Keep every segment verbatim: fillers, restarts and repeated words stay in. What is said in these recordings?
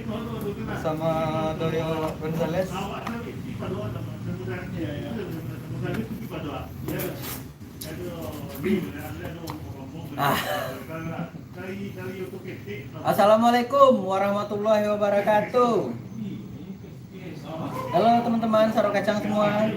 Bersama Doyo Gonzales. Ah. Assalamualaikum warahmatullahi wabarakatuh. Halo teman-teman Saro Kacang semua.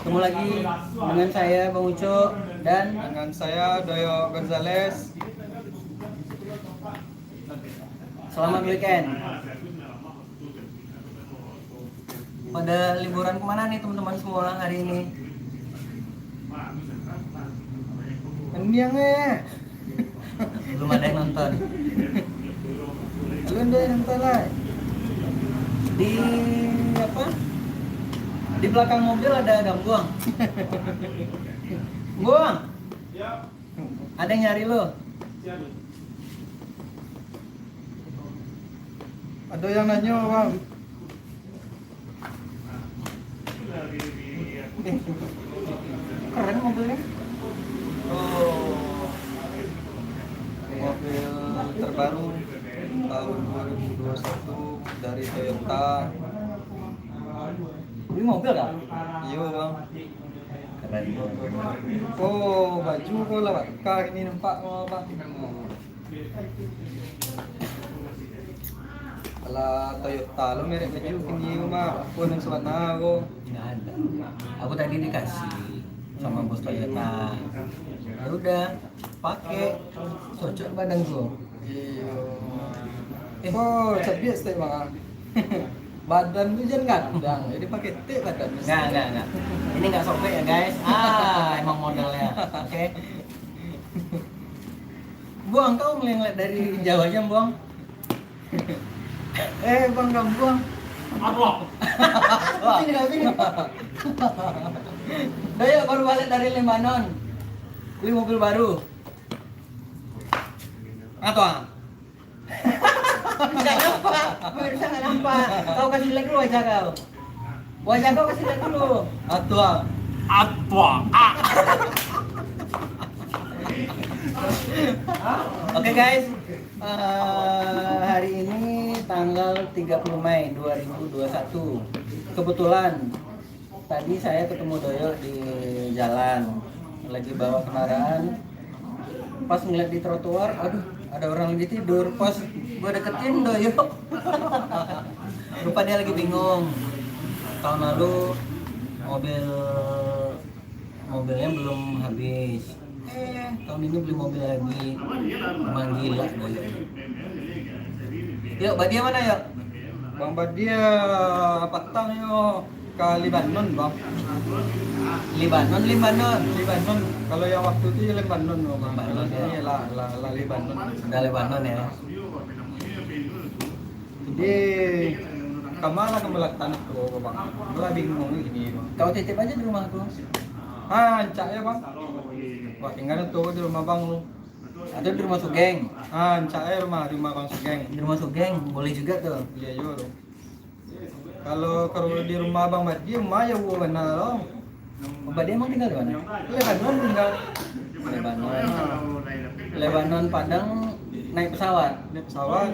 Ketemu lagi dengan saya, Bang Uco, dan dengan saya, Doyo Gonzales. Selamat weekend. Pada liburan kemana nih teman-teman semua hari ini? Kendiang eh. Belum ada yang nonton. Belum ada yang nonton lah. Di apa? Di belakang mobil ada gangguan. Buang. Ada yang nyari lu. Ada yang nanyo, Bang. Eh, keren mobilnya. Oh, mobil terbaru tahun dua ribu dua puluh satu dari Toyota. Ini mobil kah? Iyo, Bang. Keren. Oh, baju ko lah, Bang. Kah ini nampak, Bang. Alah, Toyota lo merek baju kini mah, apo nan sabana ko? Nggak ada. Aku tadi dikasih sama bos Toyota. Ya udah, pakai, cocok badan gua. Iyo. Eh. Oh, cerdik stek, Bang. Badan tu jangan gadang, jadi pakai tek badan. Nggak, nggak, nggak. Ini nggak sobek ya, guys. Ah, emang modalnya. Oke. Buang, kau ngeliat dari jauh aja, Buang. Eh, Bang Gambuang. Apa? Sini, sini. Doyok baru balik dari Lebanon. Beli mobil baru. Apa? Tidak nampak. Pemirsa nggak nampak. Kau kasih lihat dulu wajah kau. Wajah kau kasih lihat dulu. Atua. Atua. Ah. Oke, guys. Eh, hari ini tanggal tiga puluh Mei dua ribu dua puluh satu. Kebetulan tadi saya ketemu Doyo di jalan, lagi bawa kendaraan. Pas ngeliat di trotoar, aduh, ada orang lagi tidur. Pas gua deketin Doyo, rupa dia lagi bingung. Tahun lalu mobil mobilnya belum habis. Eh, tahun ini beli mobil lagi. Emang gila, Doyo. Yuk, Badia mana, yuk? Bang Badia patang yo ka Libanon, Bang. Libanon, Libanon. Libanon. Kalau yang waktu tu ya Lebanon, Bang. Lebanon, kalau ya. Ini lah, lah, lah Libanon. Udah Lebanon ya. Jadi, kama lah ka balakang tu, Bang. Lah bingung gini, Bang. Kau titip aja di rumah aku. Ah, rancak ya, Bang. Wah, tinggal tu di rumah Bang lu. Atau di rumah Sugeng? Ah, rancak ya rumah, di rumah Bang Sugeng. Di rumah Sugeng, boleh juga tuh. Iya juga tuh. Kalau, kalau di rumah Bang Badi, rumah ya gua bana lo. Bang Badi emang tinggal di mana? Lebanon tinggal. Lebanon. Lebanon Padang naik pesawat. Naik pesawat.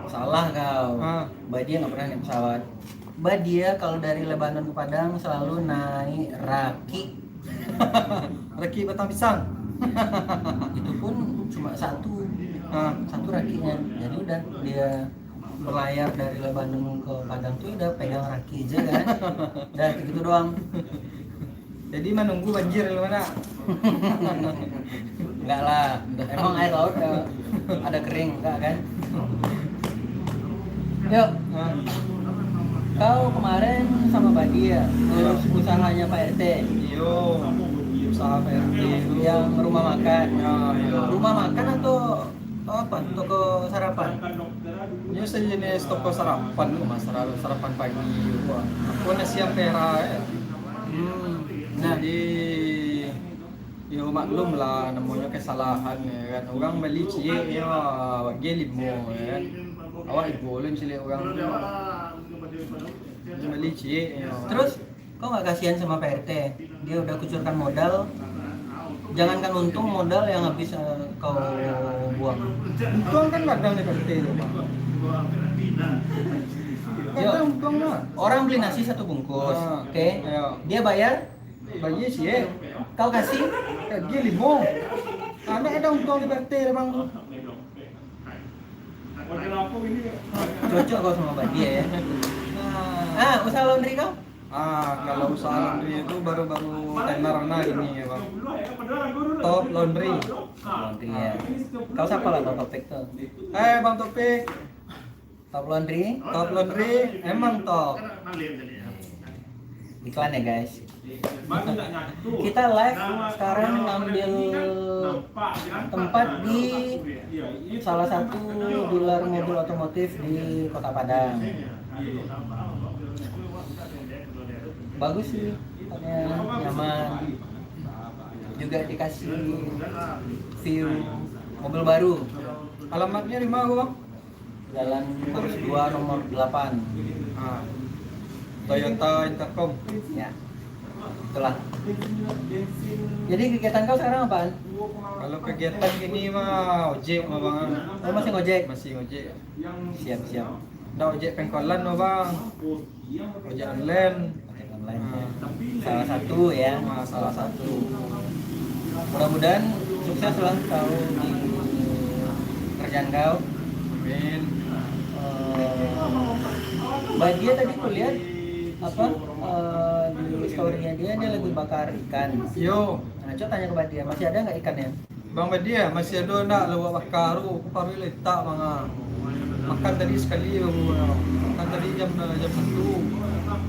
Salah kau. Ah. Badia nggak pernah naik pesawat. Badia kalau dari Lebanon ke Padang selalu naik raki. Raki batang pisang. Itu pun cuma satu. Ah. Satu rakinya. Jadi udah dia berlayar dari Lebanon ke Padang tuh udah pegang raki aja kan. Udah gitu doang. Jadi menunggu banjir lu mana? Enggak lah. Emang air laut eh, ada kering enggak kan? Yuk. Hah? Kau kemarin sama Badia ngurus usahanya Pak R T. Iyo, usaha Pak R T itu. Yang rumah makan. Ya, iya. Rumah makan atau apa? Toko sarapan? Ini sejenis toko sarapan, rumah sara-, sarapan pagi. Wah, aku nasi ampera ya. Hmm. Nah, jadi, yo maklum lah, namonyo kesalahan ya kan. Urang bali ciek yo, bagi limo ya kan. Awak ibo ulun cilik urang tu. Bali ciek yo. Terus, kau nggak kasihan sama Pak R T? Dia udah kucurkan modal. Jangankan untung, modal yang habis eh, kau buang. Untung kan kadang di P T tu, Bang. Yo, orang beli nasi satu bungkus, oke? Dia bayar, bagi sie. Kau kasih? Bagi limo. Anak ada untung di partai, bang. Cocok kau sama Badia, ya. Ah, usaha laundry kau? Ah, kalau usaha laundry itu baru-baru tenar nah ini ya, Bang. Top Laundry. Laundry, ya. Kau siapa lah, Bang Topik tuh? Eh, Bang Topik. Top Laundry? Top Laundry emang top. Iklan ya, guys. Kita live sekarang ngambil tempat di salah satu dealer mobil otomotif di Kota Padang. Bagus sih, tempatnya nyaman. Juga dikasih view mobil baru. Alamatnya di mana, Bang? Jalan Paros dua nomor delapan. Ah. Toyota Intercom. Ya. Itulah. Jadi kegiatan kau sekarang apaan? Kalau kegiatan gini mah ojek mah, Bang. Oh, masih ngojek? Masih ngojek. Siap, siap. Ndak ojek pengkolan mah, Bang. Ojek online. Ojek online, ya. Salah satu, ya. Ah, salah satu. Mudah-mudahan sukses lah kau di kerjaan kau. Amin. Eh, Badia tadi kulihat apa, eh, di story-nya dia, dia lagi bakar ikan. Yo. Nah, coba tanya ke Badia, masih ada nggak ikannya? Bang Badia, masih ado ndak lauak baka tu? Aku paruik lah itak, Bang, ah. Makan tadi sakali baru, ah. Makan tadi jam, jam satu.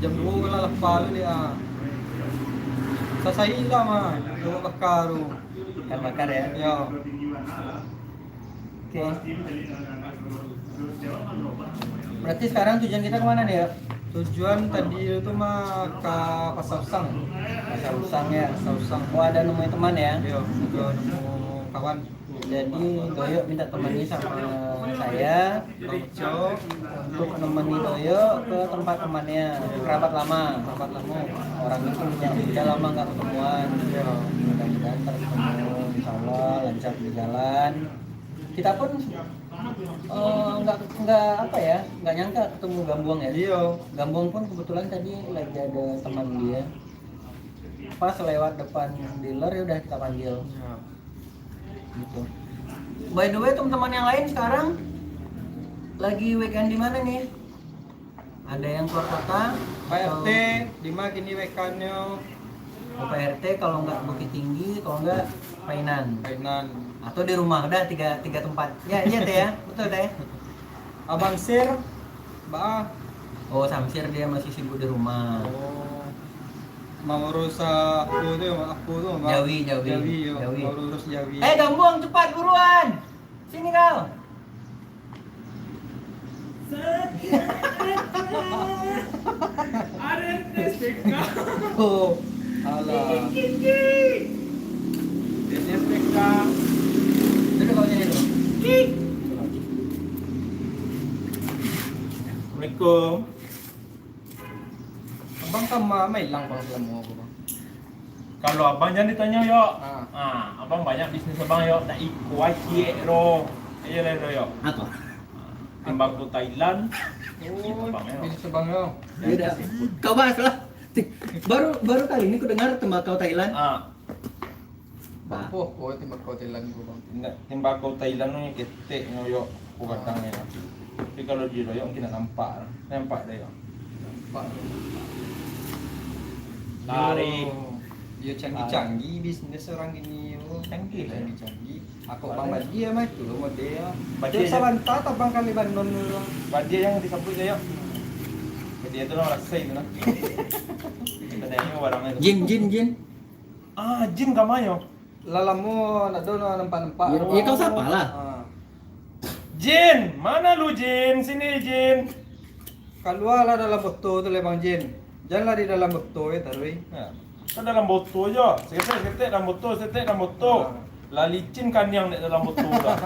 Jam duo lah lapa tu dek, ah. Sasai lah mah lauak baka tu. Ikan bakar, ya? Yo. Oke. Berarti sekarang tujuan kita kemana nih, ya? Tujuan tadi itu mah ka Pasar Usang. Pasar Usang, ya? Pasar Usang. Oh, ada nemuin teman, ya? Iya, udah nemu kawan. Jadi, Doyok minta temani sama saya Bang Ucok untuk nemani Doyok ke tempat temannya, kerabat lama. Kerabat lama. Orang itu udah, udah lama nggak ketemuan. Iya. Mudah-mudahan terketemu, insya Allah lancar di jalan. Kita pun, eh, nggak, nggak apa ya, nggak nyangka ketemu Gambuang ya. Iya. Gambuang pun kebetulan tadi lagi ada teman dia. Pas lewat depan dealer, ya udah kita panggil. Iya. Gitu. By the way, teman-teman yang lain sekarang lagi weekend di mana nih? Ada yang keluar kota? Pak atau R T, di mana kini weekendnyo? Oh, Pak R T kalau nggak Bukittinggi, kalau nggak Painan. Painan. Atau di rumah, udah tiga, tiga tempat. Ya, iya, Teh, ya? Betul, Teh? Abang Sir, Bah. Oh, Samsir dia masih sibuk di rumah. Oh. Mengurus, ah, aku tu, aku tu, Bang. Jawi, Jawi. Jawi, yo. Jawi. Mengurus Jawi. Eh, Gambuang, cepat, buruan! Sini kau. Ada S P K. Oh, alah. Ada S P K. Duduk kau sini dulu. Assalamualaikum. Abang ka ma-, mailang, Bang, salamo ko, Bang? Kalau abang jan ditanyo, Yok. Ah. Ah, abang banyak bisnis abang, Yok. Nak iko aciek ro. Iyo lah, Yok. Apo? Timbako Thailand. Oh, abang, Yok. Bisnis abang, Yok. Yo dah. Kau bahas lah. Baru, baru kali ini ku dengar tembakau Thailand. Ah. Bah. Apo, apo timbako Thailand ko, Bang? Indak, timbako Thailand tu keteknyo, Yok, ko batang nyo. Tapi kalau di Doyok mungkin ndak nampak. Nampak dah, Yok. Nampak. Lari. Yo, yo, canggih-canggih bisnis urang kini, yo. Canggih lah. Canggih-canggih. Aku Bang Badia mah itu lo model. Badia tu sabanta tabang ka Lebanon tu. Badia yang disabuik, Yok. Badia tu lah rasai tu lah. Kita tengok barang itu. Jin, jin, jin. Ah, Jin ka ma yo? Lah lamo ndak ado nampak-nampak. Ya, ya, kau sapa lah? Ah. Jin, mana lu, Jin? Sini, Jin. Kalualah dalam botol tu, Bang Jin. Janlah di dalam botol, ya, taruih. Ya. Kau dalam botol je. Seketek, seketek dalam botol, seketek dalam botol. Ah. Lah licin kaniang dek dalam botol dah.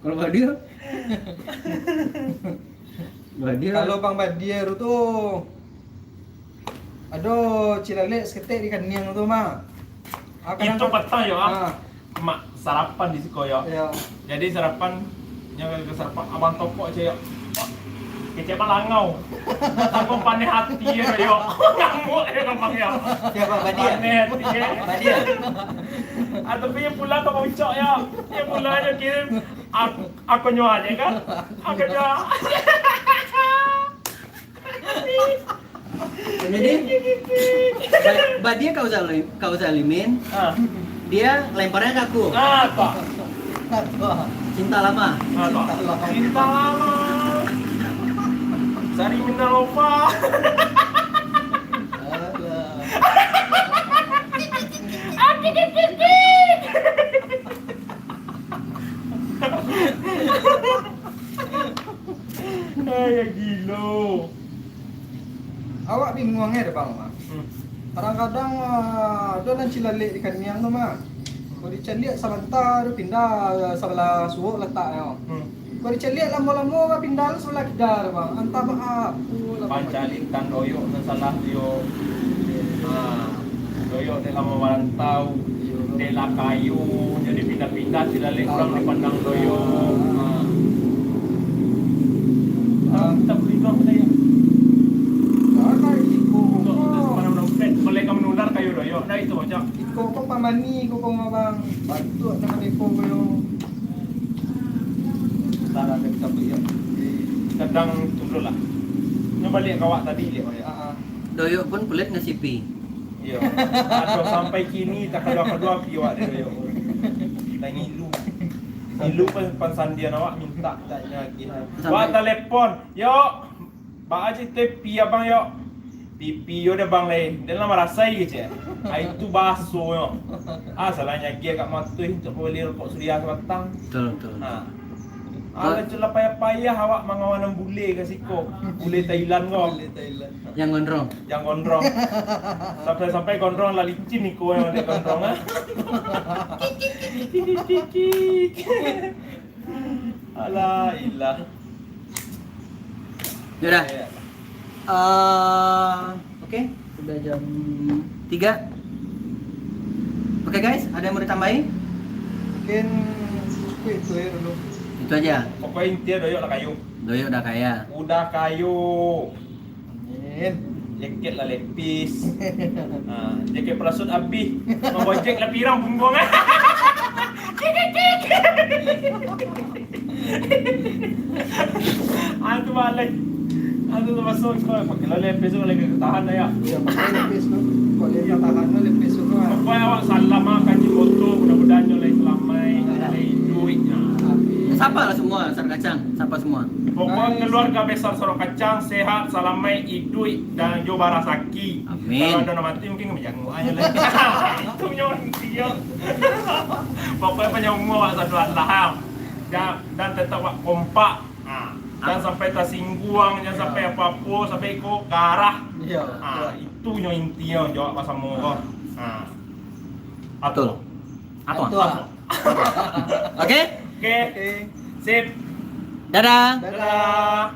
Kalau Badia? Badia. Kalau Bang Badia tu, ado cilalek saketek di kaniang tu mah. Ah, itu kadang-kadang patah yo, ah. Ah. Mak sarapan di siko, yo. Iyo. Jadi sarapan, nyo ka sarapan, abang tokok cek, yo. Kecek balangau. Tako paneh ati, yo, yo. Ngamuk, yo, gampang, yo. Siapa? Badia? Paneh ati, yo. Badia? Ah, tapi nyo pulang ka puncak, yo. Nyo pulang, nyo kirim, ak-, akonyo aja, kan? Akonyo. Jadi, ba-, badia kau zalim, kau zalimin, Ah. Dia lemparnya ke aku. Ah, tak. Cinta lama. Ah, tak. Cinta lama. Cinta lama. Sari minal ofa. Alah. Ai, gilo. Awak bingung eh, Bang, Mak. Hmm. Kadang-kadang, ah, ado nan cilalek di kaniang tu, Mak. Kalau dicaliak sabanta, tu pindah, ah, sabalah suok lataknyo. Hmm. Kalau dicaliak lamo-lamo, pindah sabalah kida tu, Bang. Antah baa apo lah, Bang. Pancalikan doyok nan salah yo. Ah. Doyok dek lamo marantau, dek lah kayo, jadi pindah-pindah, tidak lek urang dipandang doyok. Ha. Ah, kita beli kau, kita ya. Mana iko? Untuk, untuk sebarang dompet, boleh kamu nular kayo doyok, dah itu aja. Iko kok pamani, kok kau abang. Bantuak tangan iko, kau yo. Kadang tunduk lah. Nyo balik ka awak tadi, lihat, ya. Ah, ah. Doyok pun pelit nasipi. Iyo. Ado sampai kini tak kadua-kadua pi awak dari doyok. Lah ngilu. Ngilu pan, pansandian awak mintak, tak nyo agiah. Sampai wak talepon, "Yok, baa carito pi abang, yok?" "Pi, pi yo deh bang lai, den lah marasai," kecek. Ah, itu basonyo. Ah, salah nyo agiah agak matuih, untuak bali rokok Surya sabatang. Betul, betul, betul. Ha. Alah, tu lah payah-payah awak mangawan bule ka siko. Bule Thailand ko. Bule Thailand. Yang gondrong. Yang gondrong. Sampai-sampai gondrong lah licin iko yang ada gondrong, ah. Alah, ilah. Yaudah. Ya, ya. Eh, oke, sudah jam tiga. Oke, guys, ada yang mau ditambahi? Mungkin cukup itu ya dulu. Itu aja. Pokoknya intinya doyok lah kayo. Doyok dah kaya. Udah kayo. Amin. Jaket lah lepis. Ha, jaket parasut abih. Mangojek lah pirang pungguang. Ah, tu balai. Ah, tu termasuk kau pakai lah lepis tu, lagi tahan lah ya. Iya, pakai lepis tu. Kok dia tahan lah lepis tu, kan? Pokoknya awak salam ah, kaji foto, mudah-mudahan nyo lai salamai, nyo lai iduik, nah. Amin. Sapa lah semua, Sar Kacang? Sapa semua? Pokoknya keluarga besar Sorong Kacang sehat, salamai, iduik, dan jo barasaki. Amin. Kalau ado nan mati, mungkin kami janguk aja lah. Itu nyo inti nyo. Pokoknya panjang umur awak satu Allah. Dan, dan tetap awak kompak. Ha. Jangan sampai tasingguang, jangan sampai apo-apo, sampai iko garah. Iya, ha, betul. Itu nyo inti nyo, jawab basamo ko. Ha. Betul. Apo? Apo? Oke? Oke. Oke. Sip. Dadah. Dadah.